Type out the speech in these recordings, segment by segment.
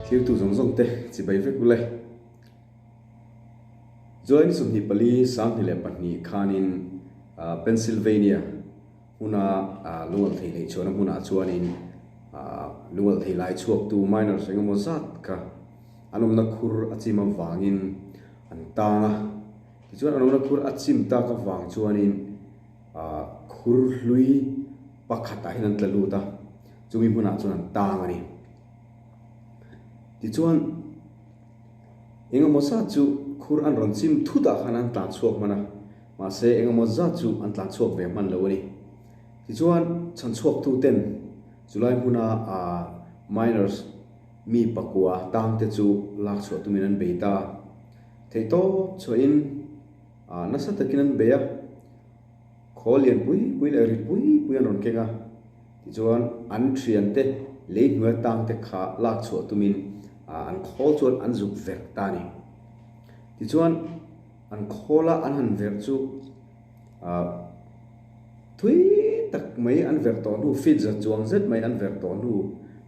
Thirtu zawng zawng te chibai vek ule. July ni 24 2002 khanin Pennsylvania hmuna lungalthei leh chhuahna hmunah chuanin lungalthei lai chhuaktu miners engemaw zat kha an awmna khur a chim avangin an tang a. Tichuan an awmna khur a chim tak avang chuanin khur hlui pakhatah hian an tla lut a, chumi hmunah chuan an tang a ni. Tichuan engemaw zat chu khur an rawn chim thutah khan an tlan chhuak hman a, mahse engemaw zat chu an tlan chhuak ve hman lo a ni. Tichuan chhan chhuaktuten chulai hmuna miners mi pakua tangte chu lak chhuah tumin an bei ta. Theihtawp chhuahin nasa takin an bei a, khaw lian pui pui leh rit pui pui an rawn keng a, tichuan an thiante lei hnuai atangte kha lak chhuah tumin an khawl chuan an zuk verh ta a ni. Tichuan an khawla an han verh chu thui tak mai an verh tawh hnu, feet za chuang zet mai an verh tawh hnu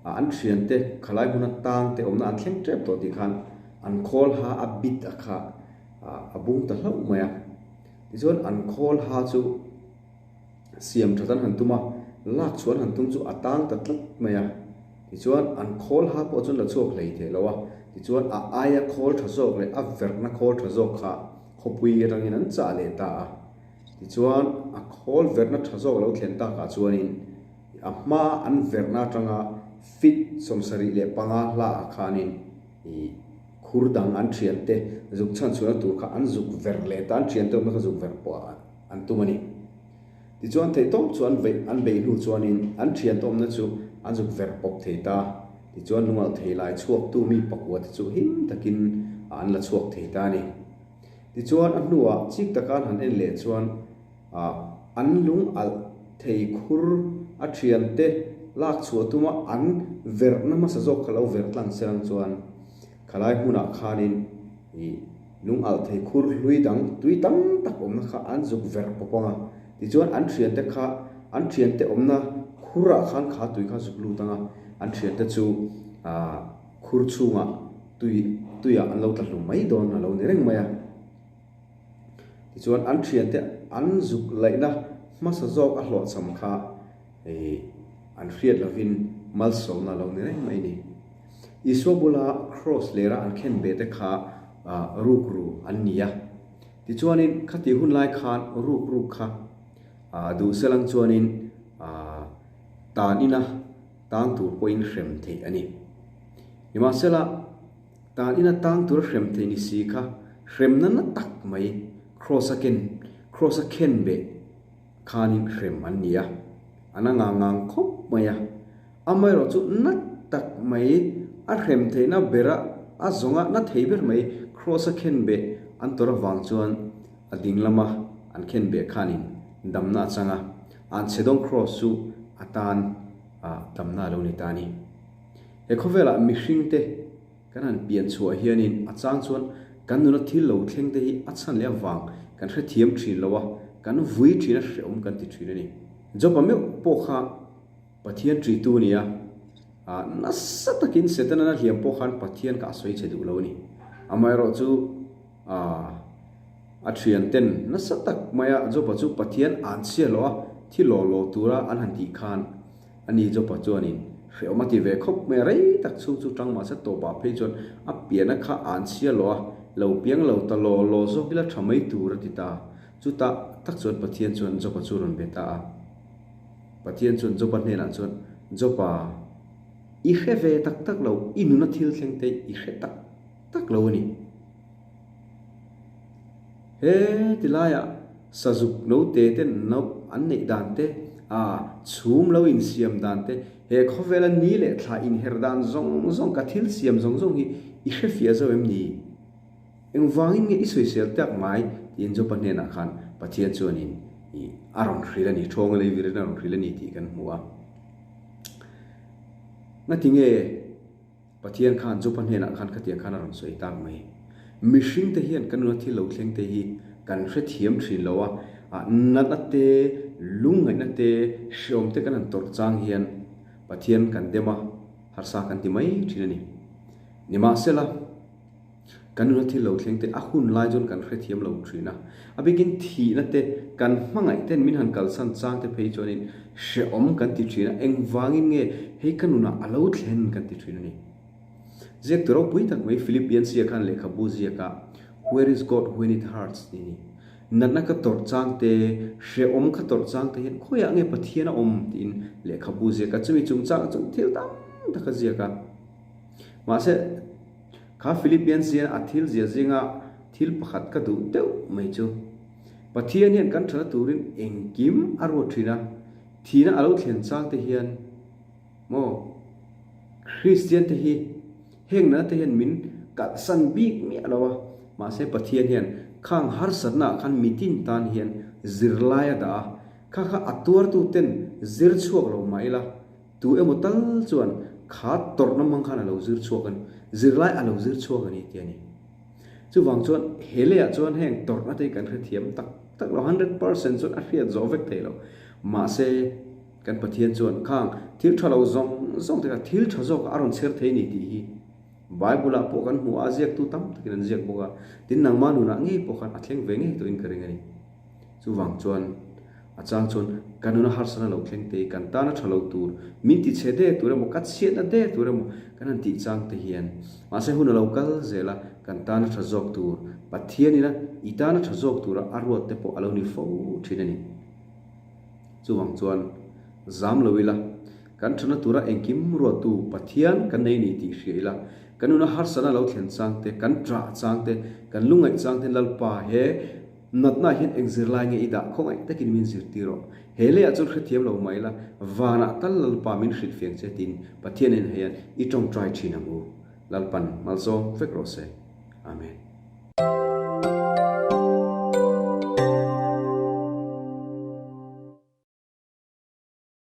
an thiante khalai hmun atangte awmna an thleng tep tawh tih khan An khawl ha a bit a kha a bung ta hlauh mai a. Tichuan an khawl ha chu siam that an han tum a, lak chhuah an han tum chu a tang ta tlat mai a. Tichuan an khawl ha pawh chuan la chhuak hlei thei lo a. Tichuan a aia khawl tha zawk leh a verhna khawl tha zawk kha khawpui atangin an chah leh ta a. Tichuan a khawl verhna tha zawk lo thlen takah chuanin a hma an verhna atanga feet 75 hlaah khanin I khur dang an thiante zuk chhan chhuahna tur kha an zuk verh leh ta, an thiante awmna kha zuk verh pawh an tum a ni. Tichuan theihtawp chu an veih an beih hnu chuanin an thiante awmna chu an zuk verh pawp thei ta. Tichuan lungalh thei lai chhuaktu mi pakua te chu him takin an la chhuak thei ta a ni. Tichuan a hnuah chik taka an han en leh chuan An lung alh thei khur a thiante lak chhuah tuma an verhna hmasa zawk kha lo verh tlang se ang chuan khalai hmunah khanin ih lung alh thei khur hlui dang tui tam tak awmna kha an zuk verh pawp ang a. Tichuan an thiante kha an thiante awmna khurah khan kha tui kha zuk lut ang a, an thiante chu ah khur chhungah tui tuiah an lo tla hlum mai dawn a lo ni reng mai a. Tichuan an thiante an zuk laihna hmasa zawk a hlawhchham kha an hriat lovin malsawmna a lo ni reng mai a ni. Isua bula kraws lera an khen ve te kha rukru an ni a. Tichuanin khatih hun lai khan rukruk kha duh selang chuanin tan ina tang tur pawhin hrem theih a ni. Nimahsela. Tan ina tang tur hrem thei ni si kha hremna na tak mai Kraws a ken Kraws a khen beh khanin hrem an ni a, an a ngang ngang khawp mai a. Amaherawh chu na tak mai a hrem theihna bera a zawnga na thei ber mai Kraws a khen beh an tawrh avang chuan a ding lama an khen beh khanin damna a chang a, an chhedawng Kraws chu a tan damna a lo ni ta a ni. He khawvelah mihringte kan han pian chhuah hianin a chang chuan kan nuna thil lo thleng te hi a chhan leh avang kan hrethiam thin lo a, kan vui thin a hrehawm kan ti thin a ni. Job-a meuh pawh kha Pathian ṭihtu a ni a, nasa takin Setana hliam pawh khan Pathian kha a sawi chhe duh lo a ni. Amaherawhchu a thianten nasa tak maia Job-a chu Pathian an chhiat loh a, thi law law tura an han tih khan, A ni Jopa chuanin hrehawm a ti ve khawp mai a, rei tak chhung chu tang mahse tawpah phei chuan a pian a kha an chhia lo a, lo piang lo ta law law zawk ila tha mai tur a ti ta. Chutah tak chuan Pathian chuan Jopa chu rawn be ta a. Pathian chuan Jopa hnenah chuan, Jopa, i hre ve tak tak lo, i nuna thil thleng te i hre tak tak lo a ni. He ti laiah sazuk note te no an neih dan te, a chhum lo insiam dan te, he khawvela ni leh thla inher dan zawng zawng ka thil siam zawng zawng hi i hrefiah zo em ni? Engvangin nge i sawisel tak mai? tiin Jopa hnenah khan Pathian chuanin i a rawn hrilh a ni, ṭhawnga lei virin a rawn hrilh a ni tih kan hmu a. Ngatinge? Pathian khan Jopa hnenah khan khatiang khan a rawn sawi tak mai. Mihringte hian kan nuna thil lo thleng te hi kan hrethiam thin lo a, natna te, lungngaihna te, hreawm te kan han tawrh chang hian Pathian kan dem a, harsa kan ti mai thin a ni. Nimahsela, kan nuna thil lo thleng te a hun lai chuan kan hrethiam lo thin a, a bikin thihna te kan hmangaih ten min han kalsan chang te phei chuanin hrehawm kan ti thin a, engvangin nge hei ka nunah a lo thlen kan ti thin a ni. Ziaktu ropui tak mai Philip Yancey-a khan lehkhabu ziakah Where is God when it hurts tih a ni. Natna ka tawrh chang te, hrehawm ka tawrh chang te hian khawiah nge Pathian a awm tiin lehkhabu ziak a, chumi chungchangah chuan thil tam tak a ziak a. Mahse, kha Philippians hian a thil zia zinga thil pakhat ka duh deuh mai chu, Pathian hian kan thana turin engkim a ruat thin a, thihna a lo thlen chang te hian maw Kristian te hi heng nana te hian min kalhsan bik miah lo a, mahse Pathian hian khang harsatna ah khan mitin tan hian zirlai a dah a, kha kha a tuartu ten zir chhuak lo mah ila, Tu emaw tal chuan kha tawrhna hmang khan a lo zir chhuak a ni, zirlai a lo zir chhuak a ni tih a ni. Chuvang chuan he leiah chuan heng tawrhna te hi kan hrethiam tak tak lo, 100% chuan a hriat zawh vek thei lo. Mahse, kan Pathian chuan khang thil tha lo zawng zawng te kha thil tha zawkah a rawn chher thei a ni tih hi Bible-ah pawh kan hmu a, a ziaktu tam takin an ziak bawk a, tin nangmah nunah ngei pawh khan a thleng ve ngei tawhin ka ring a ni. Chuvang chuan a chang chuan ka nuna harsana lo thleng te, kan tana tha lo tur, min ti chhe de tur emaw, ka chhiatna de tur emaw kan han tih chang te hian mahse hun a lo kal zel a, kan tana tha zawk tur, Pathianina i tana tha zawk tura a ruat te pawh a lo ni fo thin a ni. Chuvang chuan zam lo ila, kan thana tura engkim ruattu Pathian kan nei ni tih hria ila, kan nuna harsana lo thlen chang te, kan ṭah chang te, kan lungaih chang te Lalpa he Natna hian eng zirlai nge i dah khawngaih takin min zirtir rawh. He leiah chuan hrethiam lo mai la, vanah tal Lalpa min hrilhfiang che tiin Pathian en hian i tawngtai thin ang u. Lalpan malsawm vek rawh se. Amen.